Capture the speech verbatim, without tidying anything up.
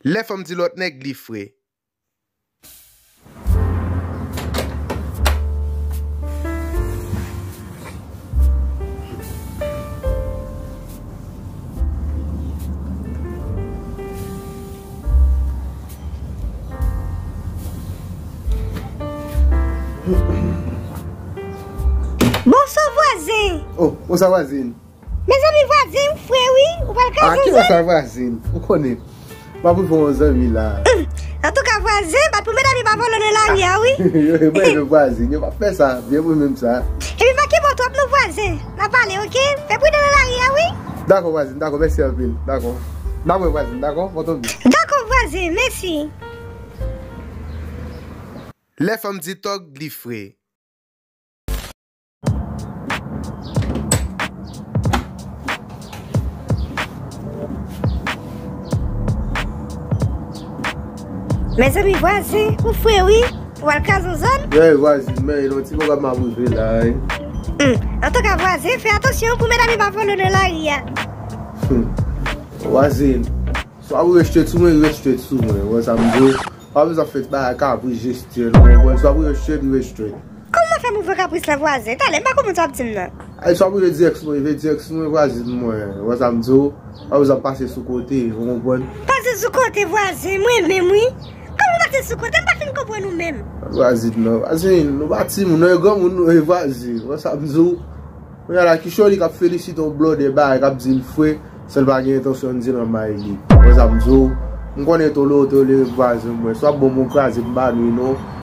Lè fanm di lòt nèg li fre. Bonswa vwazen. Oh, bonswa vwazen. Mezanmi vwazen, ou fre wi, ou pral Ah, kazon ki zòn. Sa vwazen? Ou konnen. M ap rive yon zanmi la. Antouka vwazen, bat pou medam yo pa vòlò nan lari a wi. Yo, yo, yo, vwazen, yo pa fè sa, vye mwen menm sa. Epi pa kenbe w twòp non vwazen. N ap pale, oke? Fè pridan nan lari a wi. Dakò vwazen, dakò, mèsi anpil, dakò. N ap wè vwazen, dakò, mwen tonbe. Dakò vwazen, mèsi. Lè fanm di tòg li fre. Mezanmi vwazen, ou fre wi. Ou al kazon zòn. Yo, vwazen, men yon ti pwogram m ap rive la wi. Hmm. Antouka vwazen, fè atansyon pou medam yo pa vòlò nan lari a. Vwazen, swa ou rejte sou mwen, rejte sou mwen, wè sa m di w. Pa bezwen fè bagay kapri jeste, nou konprann? Swa ou rejte, rejte. Kòman fè mouvman kapris la vwazen? Talè, m pa konprann sa w ap di m nan. Ay, swa ou rejte dirèk sou mwen, rejte dirèk sou mwen, vwazen, m wè, wè sa m di w. Pa bezwen pase sou kote, ou konprann? Pase sou kote vwazen, mwen menm wi. Kòman pase sou kote? M pa fin konprann ou menm. Vwazen, non, vwazen, nou pa timoun, non, e granmoun nou, e vwazen, wè sa m di w. Kounye a la, ki Choli k ap felisite yon blòdè bagay, k ap di l fre, san l pa gen entansyon di l anmay li. Wè sa m di w, m konnen tolo, tolo, vwazen mwen. Swa bon, bon, kraze m pa nou, non.